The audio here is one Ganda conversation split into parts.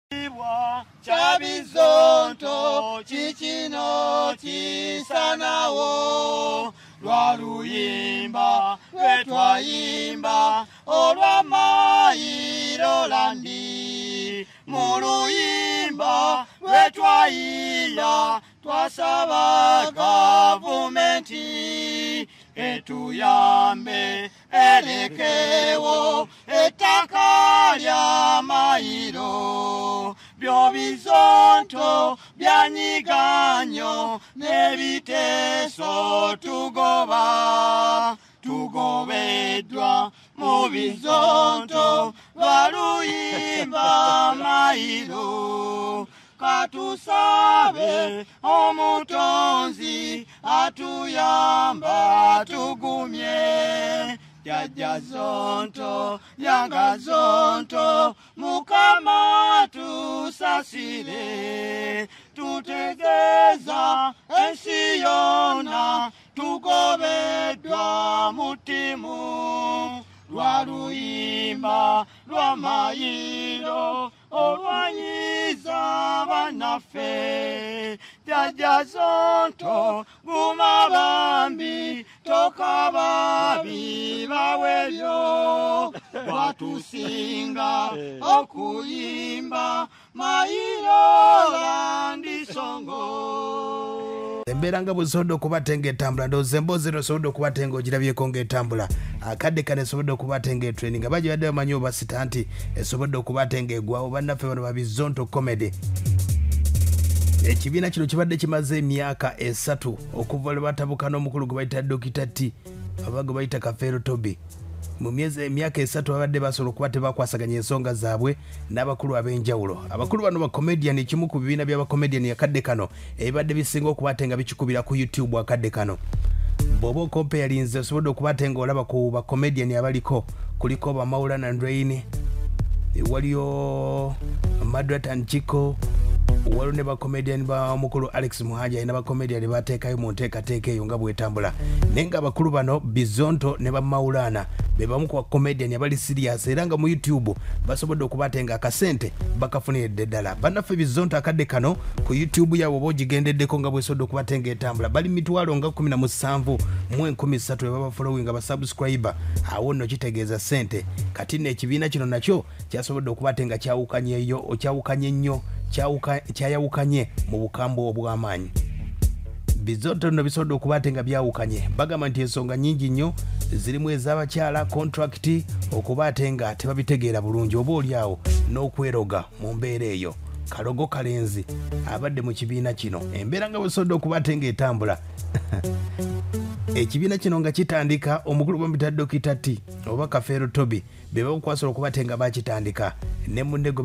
Kya Bizonto kikino kisanawo lwa luyimba lwe twayimba olwa Mayiro Landi mu luyimba lwe twayiya twasaba gavumenti etuyambe erekewo ettaka lya Mayiro byo Bizonto byanyiganyo n'ebiteeso tugoba tugobeddwa mu Bizonto lwa luyimba Mayiro katusabe omutonzi atuyamba tugumye jjajja Zonto yanga Zonto Mukama tusasire tutegeeza ensi yonna tugobeddwa mu ttiimu lwa luyimba lwa Mayiro olwanyiza bannaffe jjajja Zonto guma bambi tokaaba bibawebyo watusinga okuyimba Mayiro Landi songo. Embeera nga bw'osobodde okuba ate ng'etambula, ndowooza emboozi eno osobodde okuba ate ng'ogirabyeko ng'etambula. Akadde kano esobodde okuba ate ng'etraining nga bagibadde bamanyi oba stunt esobodde okuba ate ng'egwawo. Bannaffe bano ba Bizonto Comedy. Ekibiina kino kibadde kimaze emyaka 3 okuva lwe batabuka n'omukulu gwe bayita Dokita T oba gwe bayita Kafeero Toby. Mu myezi emyaka 3 babadde basobola okuba tebakwasaganya ensonga zaabwe n'abakulu ab'enjawulo. Abakulu bano ba comedian, ekimu ku bibiina by'abacomedian akadde kano ebibadde bisinga okuba ate nga bikikubira ku YouTube akadde kano. Bw'oba okompeyalinze osobodde okuba ate ng'olaba ku bacomedian abaliko, kuliko ba Maulana and Rain, waliyo Madrat and Chico, waliwo ne bacomedian ba mukulu Alex Muhanja, alina bacomedian bateekayo mu nteekateeka eyo nga bw'etambula. Naye ng'abakulu bano Bizonto ne ba Maulana be bamu ku bacomedian abali serious era nga mu YouTube basobodde okuba ate nga akasente bakafuniridde ddala. Bannaffe Bizonto akadde kano ku YouTube yaabwe oba ogigendeddeko nga bw'esobodde okuba ate ng'etambula, bali mitwalo nga 17 mu 3,000 be baba following aba subscriber. Awo nno kitegeeza ssente. Kati nno ekibiina kino nakyo kyasobodde okuba ate nga kyawukanye nnyo, kyayawukanye mu bukambwe obw'amaanyi. Bizonto nno bisobodde okuba ate nga byawukanye. Bagamba nti ensonga nnyingi nnyo zirimu ez'abakyala, contract, okuba ate nga tebabitegeera bulungi oba oli awo n'okweroga mu mbeera eyo. Kalogo Kalenzi abadde mu kibiina kino. Embeera nga bwesobodde okuba ate ng'etambula. Ekibiina kino nga kitandika, omukulu bamuyita Dokita T oba Kafeero Toby be bamukwasula okuba ate nga bakitandika ne munne gwe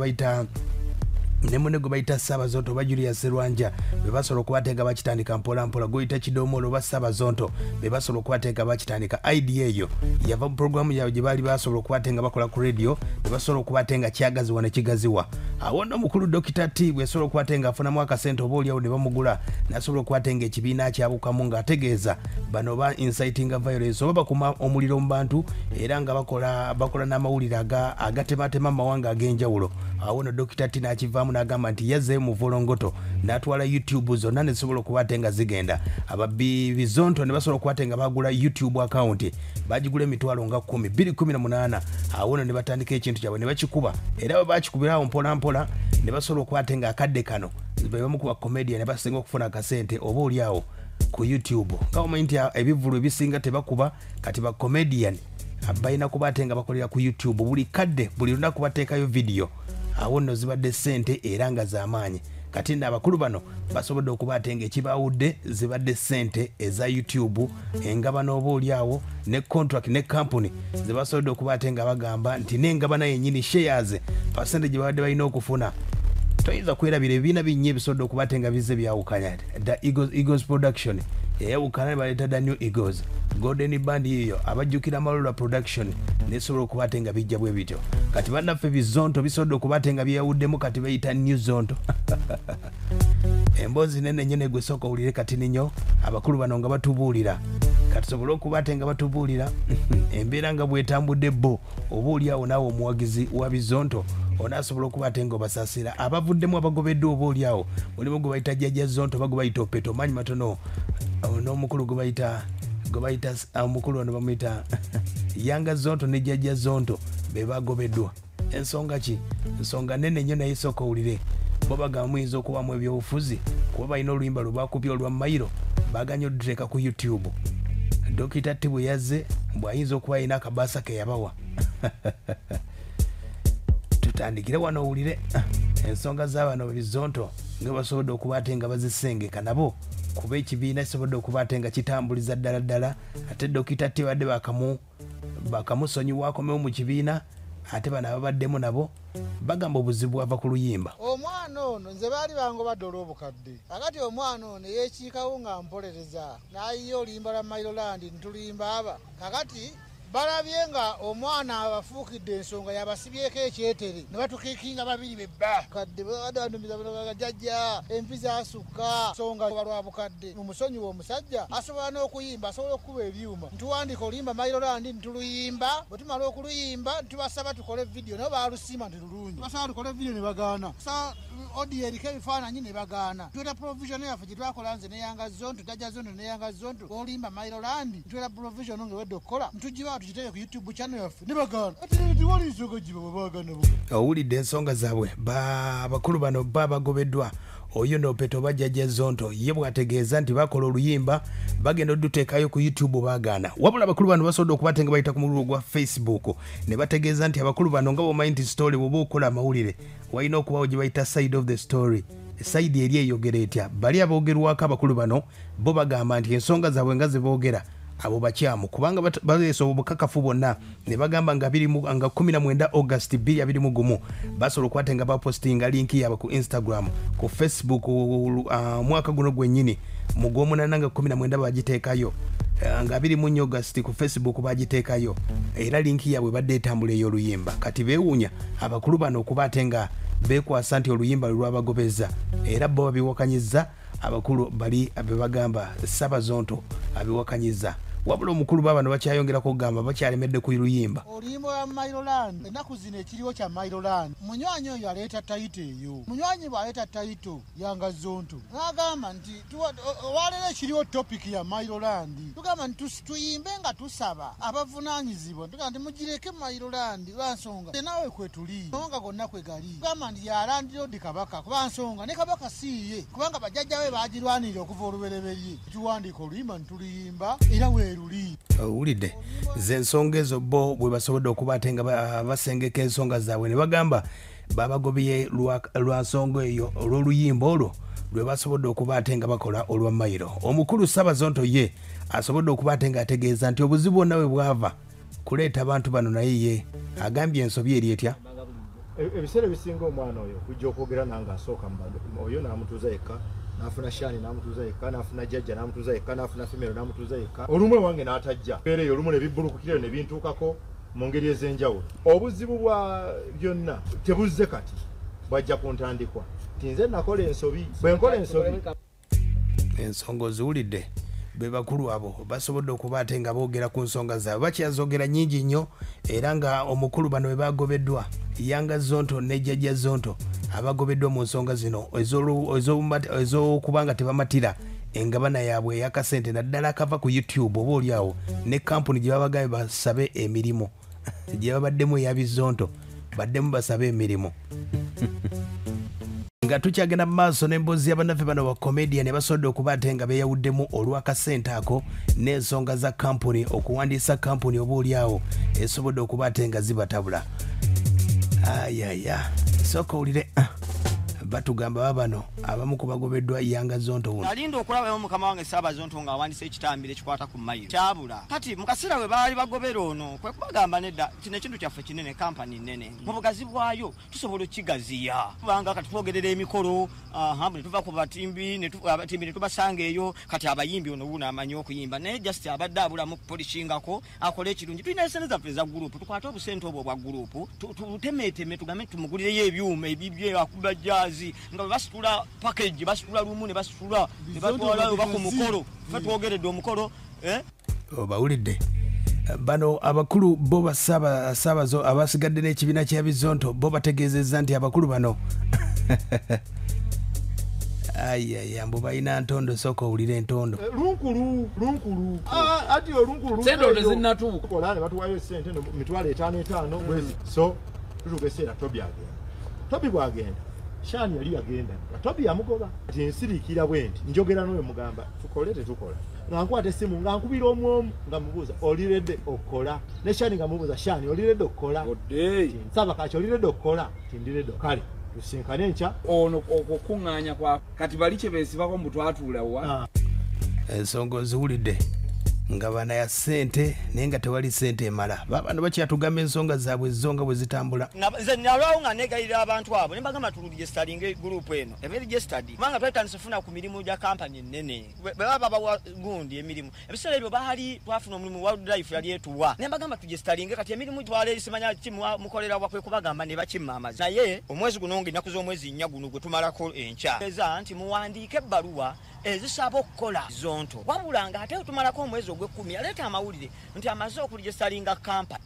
bayita Ssaabazonto oba Julius Serwanja be basobola okuba ate nga bakitandika mpola mpola. Gw'oyita Kidomoolo oba Ssaabazonto be basobola okuba ate nga bakitandika. Idea eyo yava mu pulogulaamu yaabwe gye baali basobola okuba ate nga bakola ku radio, ne basobola okuba ate nga kyagaziwa ne kigaziwa. Awo nno omukulu Dokita T bwe yasobola okuba ate ng'afunamu akasente oba oliawo ne bamugula, n'asobola okuba ate ng'ekibiina akyabukamu ng'ategeeza bano ba inciting violence oba bakuma omuliro mu bantu era nga bakola n'amawulire agatematema amawanga ag'enjawulo. Awo nno Dokita T n'akivaamu n'agamba nti yazzeeyo mu volongoto n'atwala YouTube zonna ne zisobola okuba ate nga zigenda. Ababbi Bizonto ne basobola okuba ate nga bagula YouTube account, bagigula emitwalo nga 10 2018. Awo nno ne batandika ekintu kyabwe ne bakikuba, era bwe bakikubira awo mpola mpola ne basobola okuba ate nga akadde kano be bamu ku bacomedian basinga okufuna akasente oba oli awo ku YouTube. Nga omanyi nti ebivvulu ebisinga tebakuba, kati bacomedian balina kuba ate nga bakolera ku YouTube buli kadde, buli lunaku bateekayo vidiyo. Awo nno zibadde ssente era nga z'amaanyi. Kati nno abakulu bano basobodde okuba ate ng'ekibawudde zibadde ssente eza YouTube, engabana oba oli awo ne contract ne company ze basobodde okuba ate nga bagamba nti n'engabana yennyini shares percentage gye babadde balina okufuna. Toyinza kwerabira ebibiina binnya ebisobodde okuba ate nga bizze byawukanya. The Eagles, Eagles Production yayawukana ne baleeta The New Eagles, Golden Band yiyo abajjukira Malula Production nesobola okuba ate nga bijja bwe bityo. Kati bannaffe Bizonto bisobodde okuba ate nga byeyawuddemu, kati bayita New Zonto. Emboozi nene nnyo negwe sooka owulire kati ninyo abakulu bano nga batubuulira, katusobole okuba ate nga batubuulira embeera nga bwetambudde bo oba oli awo naawe omuwagizi wa Bizonto Onaasobola okuba ate nga obasaasira. Abavuddemu abagobeddwa oba oliawo mulimu gwe bayita Jjajja Zonto oba gwe bayita Opeto, maanyi matono, n'omukulu gwe bayita omukulu ono bamuyita Yanga Zonto ne Jjajja Zonto be bagobeddwa. Ensonga ki? Ensonga nene nnyo, naye sooka owulire. Bo bagamba muyinza okubamu ebyobufuzi kuba balina oluyimba lwe bakubye olwa Mayiro, baganye oduteeka ku YouTube. Dokita T bwe yazze bw'ayinza okuba alina akabaasa ke yabawa. Tutandikire wano owulire ensonga z'abano Bizonto nga basobodde okuba ate nga bazisengeka nabo, kuba ekibiina kisobodde okuba ate nga kitambuliza ddala ddala. Ate Dokita T badde bakamusonyiwa akomewo mu kibiina, ate bano ababaddemu nabo bagamba obuzibu bwava ku luyimba. Omwana ono nze baali bangobadde olw'obukadde, akati omwana ono yeekiikawo nga mpolereza n'ayiya oluyimba lwa Mairoland ntuluyimba aba kakati balabye nga omwana abafuukidde ensonga yabasibyeko ekyetere ne batukiikinga babiri bebba kadde babadde bandumiza jjajja envi zasukka nsonga lwa bukadde. Omusonyiwa omusajja asobola n'okuyimba, asobola okukuba ebyuma. Ntuwandiika oluyimba Mairoland ntuluyimba, bwe tumala okuluyimba ntubasaba tukole vidiyo, nabo baalusiima nti lulungi. Tubasaba tukole vidiyo ne bagaana, tusaba audio eriko ebifaananyi ne bagaana. Tuweta provision yaffe gye twakola nze ne Yanga Zonto, Jjajja Zonto ne Yanga Zonto, oluyimba Mairoland ntuweta provision ng'ewedde okukola ntugiba tukiteeke ku YouTube channel yaffe ne bagaana. Ate tewali nsonga giba bwe baagaana buga. Owulidde ensonga zaabwe. Abakulu bano ba bagobeddwa. Oyo Nopeto oba Jjajja Zonto ye bw'ategeeza nti bakola oluyimba bagenda oduteekayo ku YouTube baagaana. Wabula abakulu bano basobodde okuba ate nga bayita ku mululo gwa Facebook ne bategeeza nti abakulu bano nga bw'omanyi nti story bw'oba okola amawulire walina okubawo gye bayita side of the story. Side eri eyogera etya? Bali aboogerwako abakulu bano bo bagamba nti ensonga zaabwe nga ze boogera abo bakyamu, kubanga baleese obukakafu bwonna ne bagamba nga 19 August 2021 basobola okuba nga bapostinga linki yaabwe ku Instagram, ku Facebook, omwaka guno gwennyini mu gw'omunaana nga 19 bagiteekayo, nga 24 August ku Facebook bagiteekayo, era linki yaabwe badde etambula ey'oluyimba. Kati beewuunya abakulu bano okuba ate nga beekwasa nti oluyimba lwe lwabagobezza, era bo babiwakanyizza. Abakulu bali be bagamba Ssabazonto abiwakanyizza. Wabula omukulu babano bakyayongerako okugamba bakyalemedde ku luyimba. Oluyimba lwa Mairoland ennaku zino ekiriwo kya Mairoland, munywanyi oyo aleeta tayito eyo. Munywanyi bw'aleeta tayito Yanga Zonto n'agamba nti olwaleero ekiriwo topiki ya Mairoland, tugamba nti tuyimbe nga tusaba abavunaanyizibwa, tugamba nti mugireke Mairoland lwa nsonga naawe kwe tuli nga gonna kwe gali. Tugamba nti yalandirodi Kabaka kuba nsonga ne Kabaka si ye, kubanga bajjajja be baagirwanirira okuva olubereberye. Tuwandiika oluyimba ntuluyimba era weeruli. Owulidde ze ensonga ezo bo bwe basobodde okuba ate nga basengeka ensonga zaabwe ne bagamba babagobye lwa nsonga eyo olw'oluyimba olwo lwe basobodde okuba ate nga bakola olwa Mayiro. Omukulu Ssabazonto ye asobodde okuba ate nga ategeeza nti obuzibu bwonna bwe bwava kuleeta abantu bano, naye ye agambye ensobi eri etya. Ebiseera ebisinga omwana oyo kujja okwogera nange asooka oyo n'amutuuza yekka, n'afuna Shani n'amutuuza yekka, n'afuna Jjajja n'amutuuza yekka, n'afuna Femero n'amutuuza yekka, olumu ewange n'atajja mbeera eyo, olumu ne bibbulukukira ne bintuukako mu ngeri ez'enjawulo. Obuzibu bwa byonna tebuzze kati, bwajja ku ntandikwa nti nze nakola ensobi, bwe nkola ensobi. Ensonga oziwulidde, be bakulu abo basobodde okuba ate nga boogera ku nsonga zaabwe, bakyazogera nnyingi nnyo. Era nga omukulu bano bwe bagobeddwa Yanga Zonto ne Jjajja Zonto abagobeddwa mu nsonga zino ez'okuba nga tebamatira engabana yaabwe ey'akasente naddala akava ku YouTube oba oliawo ne kampuni gye babagambye basabe emirimu gye babaddemu eya Bizonto, baddemu basabe emirimu. Nga tukyagenda mu maaso n'emboozi y'abannaffe bano ba comedian basobodde okuba ate nga beeyawuddemu olw'akasente ako n'ensonga za kampuni okuwandiisa kampuni oba oliawo esobodde okuba ate nga zibatabula. Ayaya, sooka owulire batugamba babano abamu ku bagobeddwa Yanga Zonto wuno. Nalinda okulabayo mukama wange Ssabazonto ng'awandisa ekitambiro ekikwata ku Mayiro kyabula. Kati mu kaseera we baali bagobera ono kwe kubagamba nedda, kino ekintu kyaffe kinene, kampani nnene, mu bugazi bwayo tusobola okukigaziya, kubanga kati twogerera emikolo, ne tuva ku batimbi ne tubasanga eyo. Kati abayimbi ono wuno amanyi okuyimba, naye just abadde abulamu kupolishingako akole ekirungi. Tulina esente zaffe eza gurupu, tukwate obusente obwo obwa gurupu tutemeeteme, tugambe tumugulireyo ebyuma ebibye akuba jaazi nga bwe basitula package, basitula lumu ne basitula ne batwalayo oba ku mukolo. Ffe twogeredde omukolo. Obawulidde Bano abakulu bo basaba abasigadde n'ekibiina kya Bizonto bo bategeezezza nti abakulu bano ayaya mbu balina ntondo, sooka owulire entondo. Lunkulu ati olunkulu sente tezinnatuuka kola ne batuwayo sente 5,500 mwezi. So tutuuka ekiseera Tobi agenda. Tobi bw'agenda Shani yali yagenda, Tobi yamugoba nti nsiriikira bwe nti njogera n'oyo mugamba tukole tetukola, nga nkwata essimu nga nkubira omwomu nga mubuuza oli redde okukola, ne Shani nga mubuuza Shani oli redde okukola, nsaba kaki oli redde okukola, ti ndi redde kale tusinkane enkya. Ono okukuŋŋaanya kwa kati bali kye beesibako mbu twatuula wa ensonga oziwulidde nga bana ya ssente naye nga tewali ssente emala. Babano bakyatugamba ensonga zaabwe zo nga bwe zitambula. Nze nalwawo nga negayirira abantu abo ne mbagamba turegistaringe group eno ebe registered, kubanga twatandise okufuna ku mirimu gya kampani ennene bwe baba babawa gundi emirimu. Ebiseera ebyo baali twafuna omulimu World Life yali etuwa, ne mbagamba turegistaringe kati emirimu twala erisimanya ki mukolera wakwe kubagamba ne bakimma amazi. Naye omwezi guno ng'ennaku z'omwezi 4 guno gwe tumalako enkya eza nti muwandiike ebbaluwa ezisaba okukola Bizonto, wabula nga ate tumalako omwezi ogw'ekkumi yaleeta amawulire nti amaze okuregistaringa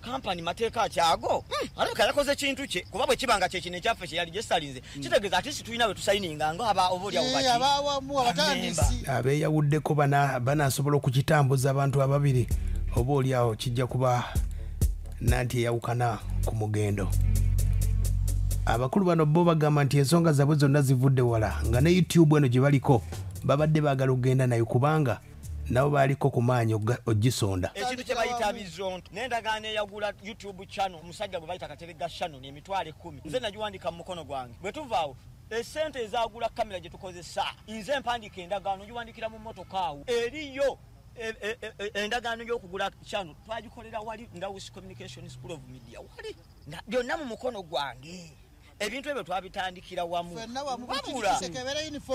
kampani mateeka kyago alabika yakoze kintu kye, kuba bwe kiba nga kye kino ekyaffe kye yaliregisterinze kitegeeza ate si tulina bwe tusayininga nga aba oba oliawo baki abawamu abatandisi abeeyawuddeko banaasobola okukitambuza abantu ababiri, oba oliawo kijja kuba nanti eyawukana ku mugendo. Abakulu bano bo bagamba nti ensonga zaabwe zonna zivudde wala, nga ne YouTube eno gye baliko babadde baagala okugenda nayo kubanga nabo baaliko ku maanyi ogisonda. Ekintu kye bayita Bizonto n'endagaano eyagula YouTube channel omusajja gwe bayita Kateregga Shannon 10,000 nze nagiwandiika mu mukono gwange. Bwe tuvaawo esente ezaagula kamera gye tukozesa nze mpandiika endagaano giwandikira mu mmotoka awo eriyo endagaano y'okugula channel twagikolera wali Ndawusi Communication School of Media wali byonna mu mukono gwange. Ebintu ebyo twabitandikira wamu.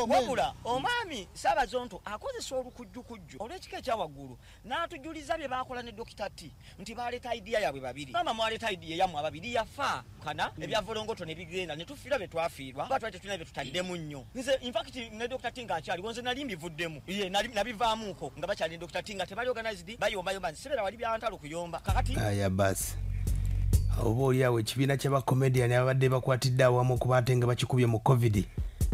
Wabula omwami Saabazonto akozesa olukujjukujju olw'ekika ekya waggulu n'atujuliza bye baakola ne Dr. T nti baleeta idea yaabwe babiri. Maama mwaleeta idea yammwe ababiri yafa kana ebya volongoto ne bigenda ne tufiirwa bye twafiirwa kuba twali tetulina bye tutaddemu nnyo. Nze in fact ne Dr. T nga nkyaliwo nze nali mbivuddemu ye nabivaamuko nga bakyali ne Dr. T nga tebali organized bayombayomba nsibeera wali byantalo kuyomba kakati. Aya basi oba oliawo ekibiina ky'abakomedian ababadde bakwatidde awamu okuba ate nga bakikubye mu COVID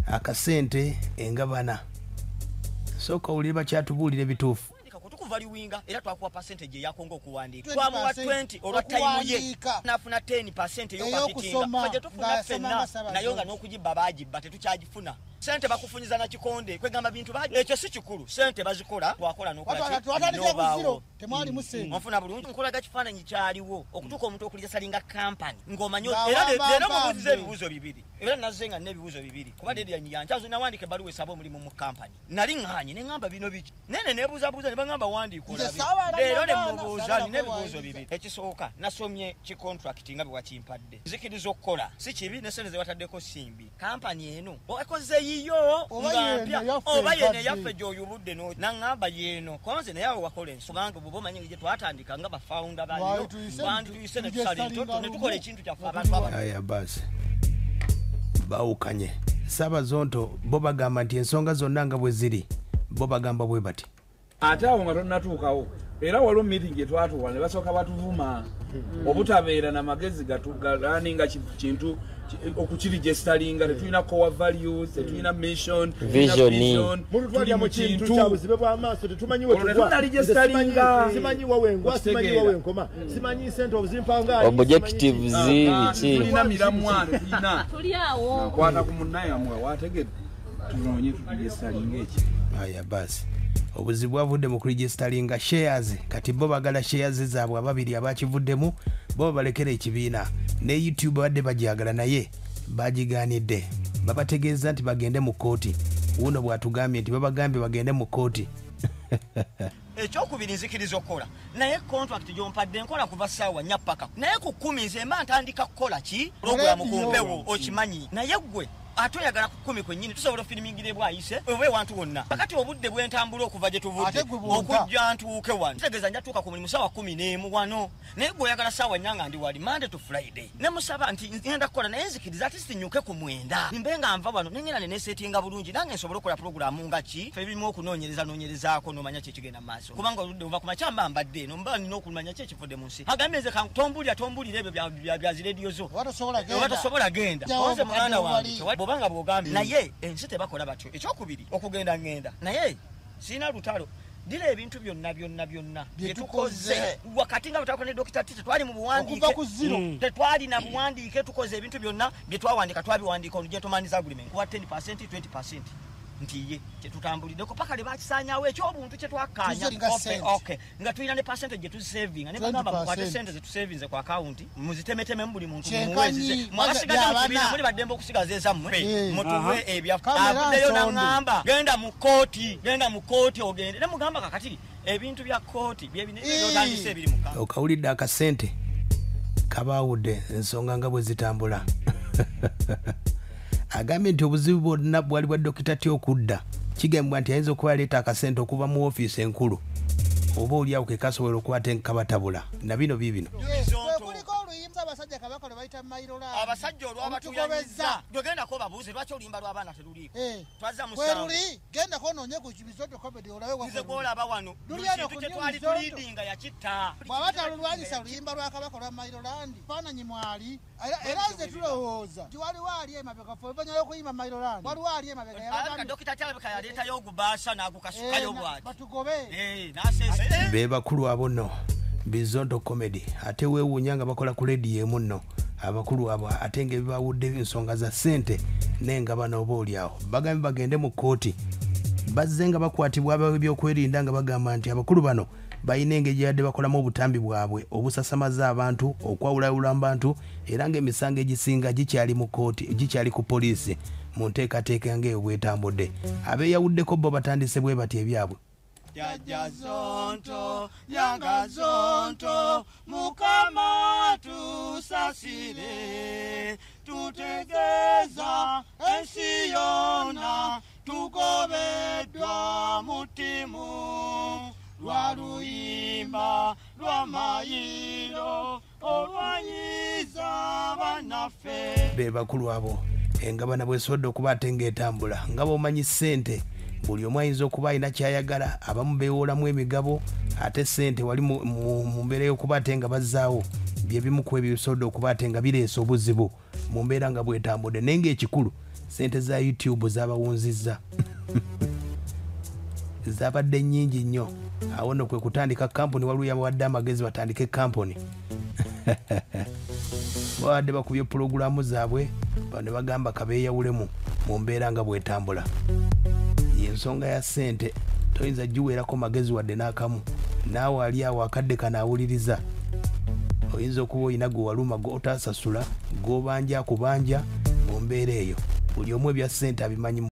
akasente engabana. Sooka owulire bakyatubuulira ebituufu. Tukuvaluinga era twakuwa percentage eyakonga okuwandiika twamuwa 20 olwa time ye nafuna 10% ey'okwakitinga ffe tufuna ffenna nayo nga n'okugibba baagibba tetukyagifuna. Sente bakufunyiza na kikonde kwegamba bintu ekyo si kikulu, sente bazikola twakola n'okola onfuna bulungi nkolaga kifaananyi kyaliwo okutuuka omuntu okulijasalinga kampani ng'omanyi era leero mubuuziza ebibuuzo bibiri era nazze nga nina ebibuuzo bibiri kuba deadline yankyazo nawandiika ebbaluwa esaba omulimu mu kampani nali ŋŋaanye ne ŋŋamba bino biki nene neebuuzabuuza ne baŋŋamba wandiika olabe leero ne mubuuza nina ebibuuzo bibiri. Ekisooka nasomye ki contract nga bwe wakimpadde nzikiriza okukola si kibi ne sente ze wataddeko simbi kampani eno ekoze yiyo nga oba yene yaffe gy'oyubudde naŋŋamba yeeno konze naye awo wakola ensi kubanga bw'oba omanyi engeri gye twatandika nga bafawunda bayo banduyise ne tusala entoto ne tukola ekintu kyaffe abantu aba. Aya basi bawukanye. Saabazonto bo bagamba nti ensonga zonna nga bwe ziri bo bagamba bwe bati. Ate awo nga tonnatuukawo era waliwo meeting gye twatuula ne basooka batuvuma obutabeera n'amagezi galaninga kintu okukiregisteringa tetulina core values, tetulina mission, vision, mututwalira mu kintu kya buzibe bw'amaaso tetumanyi we tugwa, simanyi wa wengwa, simanyi wa wenkoma, simanyi sente obuzimpanga objectives biki tulina miramwa tulina tuli awo nakwata ku munnaye amwe wategedde tunoonye turegisteringa eki. Aya basi obuzibu bwavudde mu kuregisteringa shares kati bo bagala shares zaabwe ababiri abakivuddemu bo balekera ekibiina ne YouTube badde bagyagala naye bagigaanidde babategeeza nti bagende mu kkooti. Wuno bw'atugambye nti babagambye bagende mu kkooti. Ekyokubiri nzikiriza okukola naye contract gy'ompadde nkola kuva ssaawa 4 paka naye ku 10 nze mba ntandika kukola ki program ku mpewo okimanyi naye ggwe Ate oyagala ku 10 kwennyini tusobola ofirimingira ebwayise oba ewantu wonna. Kakati obudde bwentambula okuva gye tuvudde okujja ntuuke wano, kitegeeza nja tuuka ku mulimu ssaawa 11 wano, naye gwe oyagala ssaawa 4 nga ndi wali Monday to Friday. Ne musaba nti ngenda kukola naye nzikiriza ate sinyuke ku 9 nimbe nga nva wano nengenda ne nesetinga bulungi nange nsobole okukola pulogulaamu nga ki ffe birimu okunoonyereza noonyerezaako n'omanya ki ekigenda mu maaso, kubanga oludde ova ku makya mba mbadde eno mba nina okumanya ki ekivudde mu nsi. Agambye nze tombulira ebyo bya zirediyo zo oba tosobola genda onze mwana wange bwobanga bwogambye naye ensi tebakola batyo. Ekyokubiri okugenda ngenda naye sirina lutalo dira ebintu byonna byonna byonna byetukoze wakati nga butakola ne Dr. Tite twali mu buwandiike tetwali na buwandiike, tukoze ebintu byonna bye twawandiika twabiwandiika on gentleman's agreement kuwa 10% 20% nti ye kyetutambuliddeko paka le bakisaanyaawo ekyobuntu kye twakkaanya. Okay, nga tulina ne percentage gye tusavinga ne bagamba mukwate sente ze tusavinze ku account muzitemetememu buli muntu mumuwezize mwabasigaza mu kibiina muli baddembe okusigaza ezammwe mutuwe ebyaffe. Avuddeyo n'aŋŋamba genda mu kkooti ogende ne mugamba kakati ebintu bya kkooti byebinotandise ebiri mu kampuni. Okawulidde akasente kabaawudde ensonga nga bwe zitambula. Agambye nti obuzibu bwonna bwali bwa Dokita T okudda kigambibwa nti ayinza okuba yaleeta akasente okuva mu woofiisi enkulu oba oliawo ke kasobola okuba ate nkabatabula na bino biibino. Kuliko oluyimba abasajja Kabaka lwe bayita Mayirola, abasajja olwabatuyanyiza gwegendako babuuze lwaki oluyimba lw'abaana teruliiko. Twazza musanvu weruli gendako onoonye ku Bizonto Comedy olabe nze gwolaba wano kintu kye twali tulidinga yakitta. Bw'aba talulwanyisa oluyimba lwa Kabaka olwa Mayiroland faananyi mwali era nze tulowooza nti waliwo ali emabega ffe oluvannyuma lw'okuyimba Mayiroland waliwo ali emabega alabika Dokita T alabika yaleetayo ogubaasa n'agukasukayo bw'ati batugobe n'aseesa. Be bakulu abo nno Bizonto Comedy ate weewuunya nga bakola ku rediyo emu nno abakulu abo ate ng'ebibawudde ensonga za ssente n'engabano oba oliawo bagambye bagende mu kkooti. Bazze nga bakwatibwa ab'ebyokwerinda nga bagamba nti abakulu bano balina engeri gye badde bakolamu obutambi bwabwe obusasamaza abantu okwawulawula mu bantu era ng'emisango egisinga gikyali mu kkooti gikyali ku poliisi mu nteekateeka ng'eyo bwetambudde. Abeeyawuddeko bo batandise bwe bati ebyabwe. Jajja Zonto, Yanga Zonto, Mukama tusasire, tutegeeza ensi yonna, tugobeddwa mutimu lwa luyimba lwa mayiro olwanyiza bannaffe. Be bakulu abo engabana bwesobodde okuba ate ng'etambula nga bw'omanyi ssente buli omu ayinza okuba alina kyayagala, abamu beewoolamu emigabo ate ssente wali mu mbeera y'okuba ate nga bazzaawo bye bimu ku ebyo ebisobodde okuba ate nga bireese obuzibu mu mbeera nga bwetambudde. Naye ng'ekikulu ssente za YouTube zaabawunzizza zabadde nnyingi nnyo. Awo nno kwe kutandika kampuni, waliwo yabawadde amagezi batandike kampuni. Babadde bakubye pulogulaamu zaabwe ne bagamba kabeeyawulemu mu mbeera nga bwetambula. Ensonga ya ssente toyinza giweerako magezi wadde n'akamu, naawe ali awo akadde kano awuliriza oyinza okuba olina gwe waluma gw'otasasula gw'obanja akubanja mu mbeera eyo. Buli omu ebya ssente abimanyi.